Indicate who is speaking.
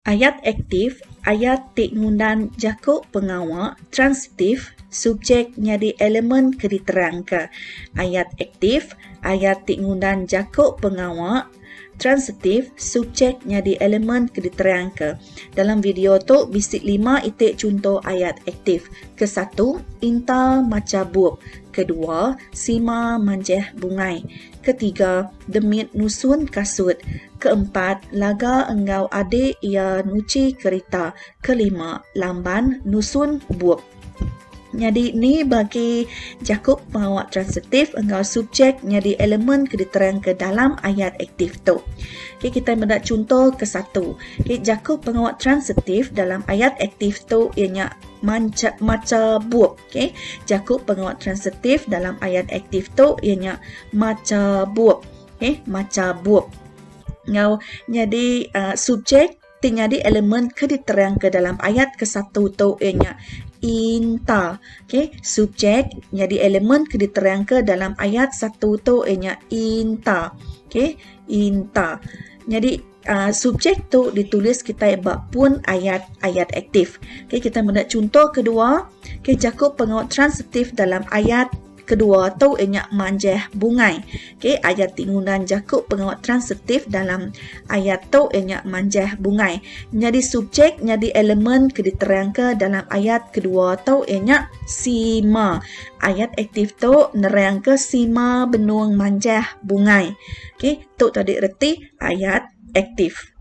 Speaker 1: Ayat aktif, ayat ti ngundan jaku pengawa transitif subjek nyadi elemen ke diterangka. Ayat aktif, ayat ti ngundan jaku pengawa transitif subjek nyadi elemen ke diterangka. Dalam video tu bisi lima iti chunto ayat aktif. Kesatu, Inta macha bup. Kedua, Sima manjeh bungai. Ketiga, Demit nusun kasut. Keempat, Laga enggau adik iya nuchi kerita. Kelima, Lamban nusun bup. Nyadi ni bagi jaku pengawa transitif enggau subjek nyadi elemen ke diterangka dalam ayat aktif tu. Okay, kitai meda chunto kesatu. Okay, jaku pengawa transitif dalam ayat aktif tu iya nya mancha, macha bup. Okey, jaku pengawa transitif dalam ayat aktif tu iya nya macha bup. Okey, macha bup. Enggau nyadi uh, subjek ti nyadi elemen ke diterangka dalam ayat kesatu tu iya nya inta. Okey, subjek nyadi elemen ke diterangka dalam ayat satu tu iya nya inta. Okey, inta. Nyadi Uh, subjek tu ditulis kitai ba pun ayat ayat aktif. Okay, kita meda chunto kedua. Okay, jaku pengawa transitif dalam ayat kedua tu iya nya manjeh bungai. Okay, ayat ti ngundan jaku pengawa transitif dalam ayat tu iya nya manjeh bungai. Nyadi subjek nyadi elemen ke diterangka dalam ayat kedua tu iya nya sima. Ayat aktif tu nerangka sima benung manjeh bungai. Okay, tu tadi reti ayat aktif.